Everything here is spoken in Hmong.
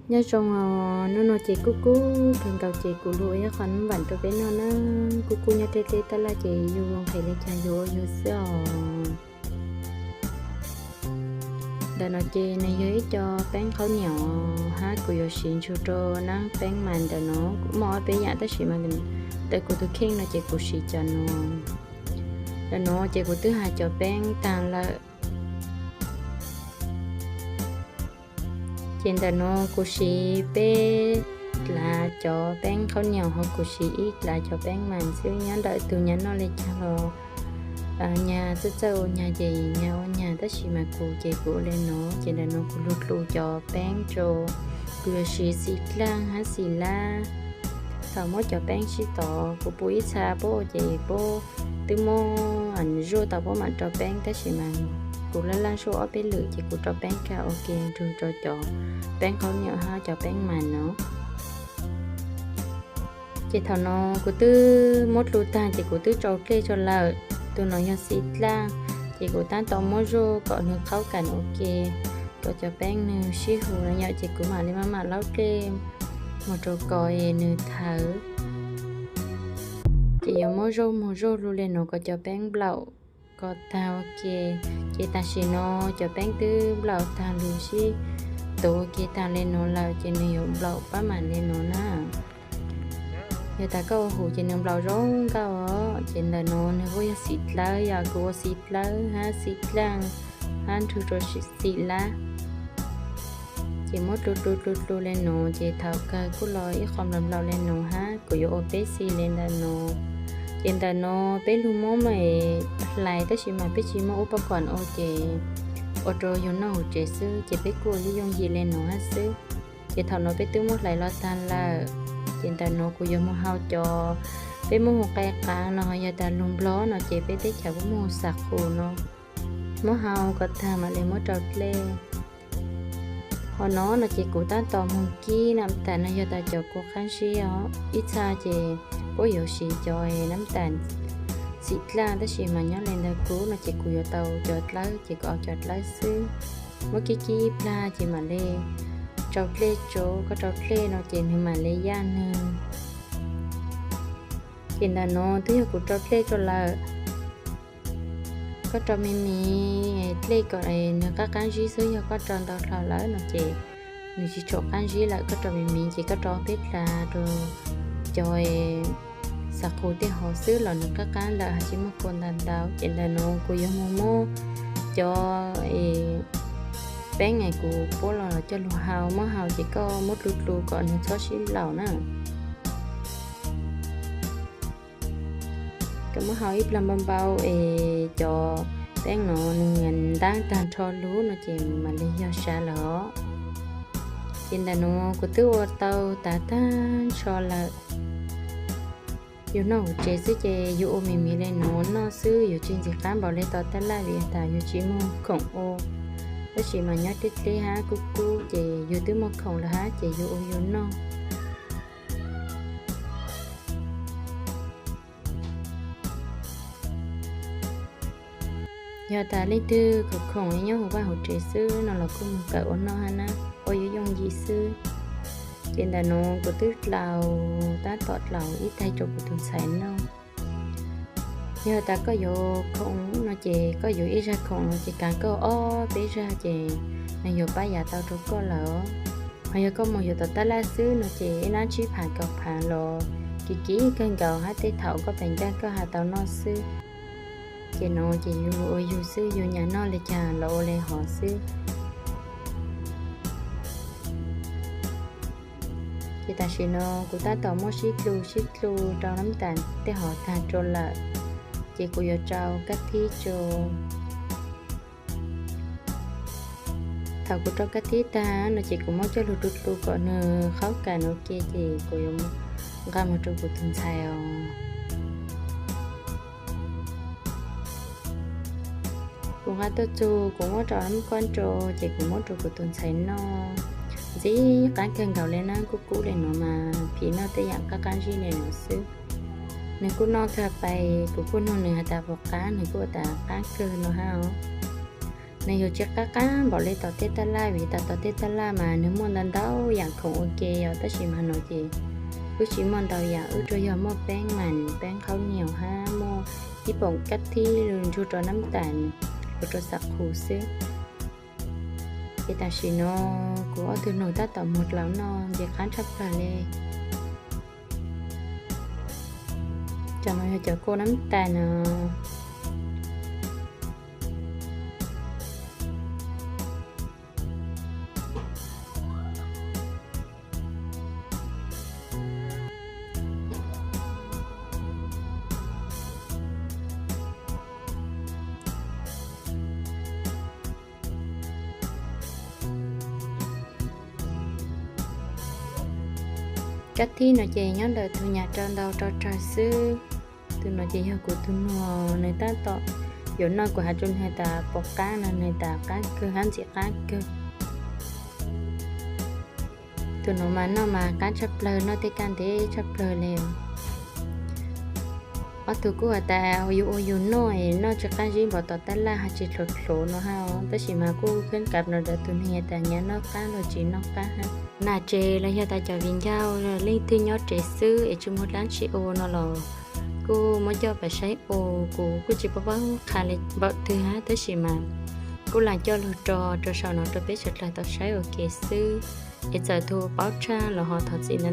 Nyob zoo os, hnub no ces kuj kub kawg nkaus ces kuv los ua ib qho nab vam rau peb noj na. Kuj kub nyob deb deb tab laj ces yus nqhis li cas yus ua yus xwb os. Ntawm no ces nws yog ib co peeb khaub niam hab kuv yuav siv ntsug rau nab peeb mas ntawm no muaj ob peb yam tab sis mas ntawm kuv tus kheej no ces kuv siv cov no. Ntawm no ces kuv twb has cov peeb taag lawm. Ces ntawm no kuv siv peb dlav cov peeb khaub niam ho kuv siv ib dlav cov peeb mas xwb. Nyob ntawm tus nyag noj li cas los nyag txawj txawj ua nyag ces nyag ua nyag tab sis mas kuv ces kuv ua li no. Ces ntawm no kuv lug dlu cov peeb rau, kuv yuav siv xim dlaaj hab xim lab. Thaum muab cov peeb sib tov kuv pum ib txha puab ua ces puab twb muab zuaj tau puab mam rau peeb tab sis mas kuv laj laj zuaj ob peb lwm ces kuv rau peeb kag ua ke nrug rau cov peeb khaub niam hab cov peeb mas no. Ces thaum no kuv twb muab dlu taag ces kuv twb rau dlej tso lawm. Tus no yog xim dlaaj, ces kuv tab tom muab zuaj kom nws qhaub kam ua ke, kom cov peeb nws sib hum no yom, ces kuv mam li maj mam laub dlej mus rau ko es nws thawv. Ces yuav muab zuaj mus zuaj lug li no kom cov peeb nplaum ko taag ua ke. Ces tam sim no cov peeb twb nplaum taag lug sib tuv ua ke taag li no lawm ces nws yuav nplaum pab mam li no na. Yog tas koj ua hum ces nws nplaum zoo nkauj os. Ces ntawm no nws kuj yog xim dlawb, yog kuv ua xim dlawb hab xim dlaaj hab nrug rau xim lab. Ces muab dlu dlu dlu dlu li no ces thaum kawg kuj los ib qho nplaum nplaum li no hab kuv yuav ua peb xim li ntawm no. Ces ntawm no peb lug muab hlais tab sis mas peb tsis muaj ub pab kom ua ces ua rau yug noj hauv tsev xwb ces peb kuj ua yooj yim li no hab xwb. Ces thaum no peb twb muab hlais los taag lawm. Ces ntawm no kuv yuav mus hau cov, peb muab hu qe qaav no ho yog tas lug Nplog no ces peb teb chaws puab muab hu xav qhus no. Muab hau kom taag mam li muab rau dlej. Ho no no ces kuv tab tom moog kib nam tas no yog tas cov kua qaab zib os. Ib txha ces puab yuav siv cov nam tas xim dlaaj tab sis mas nyob li ntawd kuv no ces kuv yuav tau cov dlawb ces kuv ua cov dlawb xwb. Muab kib kib ib plag ces mam li rau dlej rau, koj rau dlej no ces nws mam li yaj nwg. Ces ntawm no twb yog kuv rau dlej rau lawm. Koj rau me me dlej kom nws qaab qaab zib xwb, yog koj rau ntau dlhau lawm no ces nws tsis tshua qaab zib lawm. Koj rau me me ces koj rau peb dlav rau cov xav qhus tej hov xwb los nws qaab qaab lawm, hab tsis muaj kua ntau ntau. Ces ntawm no kuv yuav mus muab cov peeb es kuv puab los coj lug hau, muab hau ces koj muab dlu dlu kom nws txhob sib nplaum na. Koj muab hau ib plag npau npau es cov peeb no nws ntaab taag nrho lug no ces mam li yog sab lawm os. Ces ntawm no kuv twb ua tau tav taag nrho lawm. Yug noj hauv tsev xwb ces yug ua me me li no noj xwb, yug tsis ntxim qaab npaum li tom taj laj vim tas yug tsis muaj khoom ua. Tab sis mas nyob deb deb hab kub kub ces yug twb muaj khoom lawm hab ces yug ua yug noj. Yog tas leej twg khoom khoom nyob hauv vaj hauv tsev xwb no los kuj mus kawm ua noj hab na, ua yooj yooj yim xwb. Ces ntawm no kuv twb dlaus, tab tom dlaus ib taig rau kuv tus ntxhais noj. Yog tas koj yuav khoom no ces koj yuav ib zag khoom no ces kav koj ob peb zag ces nws yuav pab yav tau rau koj lawm. Ho yog koj mus yuav tom taj laj xwb no ces ib nab tsib phav kaum phav los kiv kiv kawg nkaus hab tej thaum koj pes ncaaj koj has tau noj xwb. Ces no ces yug ua yug xwb, yug nyam noj li cas los ua li hov xwb. Ces tam sim no kuv tab tom muab sib dlu sib dlu rau nab tas tej hov taag rau lawm, ces kuv yuav rau kab thib rau. Thaum kuv rau kab thib taag no ces kuv muab coj lug dlu dlu kom nws qhaub kam no ke ces kuv yuav nqa mus rau kuv tus ntxhais os. Kuv nqa tuaj txug kuv muab rau nab koj rau ces kuv muab rau kuv tus ntxhais noj. Ntxim qaab kawg nkaus li na, kub kub li no mas phim noj tej yaam qaab qaab zib li no xwb. Nws kuj noj kawg pais, kuv kuj nug nws has tas puas qaab, nws kuj tas qaab kawg no hab os. Nws yuav tsis qab qab npaum li tom tej taj laj vim tas tom tej taj laj mas nws muaj ntau ntau yam khoom ua ke os, tab sis mas no ces wb tsis muaj ntau yam, wb tsuas yog muaj peeb mas peeb khaub nias hab muaj ib poom kab thib ntsug rau nab tas los rau xam qhus xwb. Ces tam sim no kuv ob tug nus tab tom mus dlaus noj ntxim qab tshaj plawg li. Cov no yog cov kua nab tas no. Kab thib no ces nyob ntawm tus nyam rau ntau rau tsawg xwb. Tus no ces yog kuv tus nus, nws tab tom yuav noj, kuv has rau nws tas puas qab no, nws tas qab kawg hab ntxim qab kawg. Tus no mas noj mas qab tshaj plawg, noj tej kaj ntev tshaj plawg li. Ob tug kuj has tas yus ua yus noj, noj tsis qab zib npaum tom taj laj hab tsis dlhuav dlhuav no hab, tab sis mas kuj kheeb kav no ntawm tus neeg tas nyias noj qab los tsis noj qab hab. Nas tsev los yog tas cov viv ncaus leej twg nyob tsev xwb es tsis muaj dlaab tsi ua no los kuj muab coj pab saib ua, kuv kuj tsis paub paub qha li npaum twg hab, tab sis mas kuj lam coj lug rau rau saum no rau peb sawv dlawg tau saib ua ke xwb. Es txawm tus paub tshaj los ho thov txim ntau.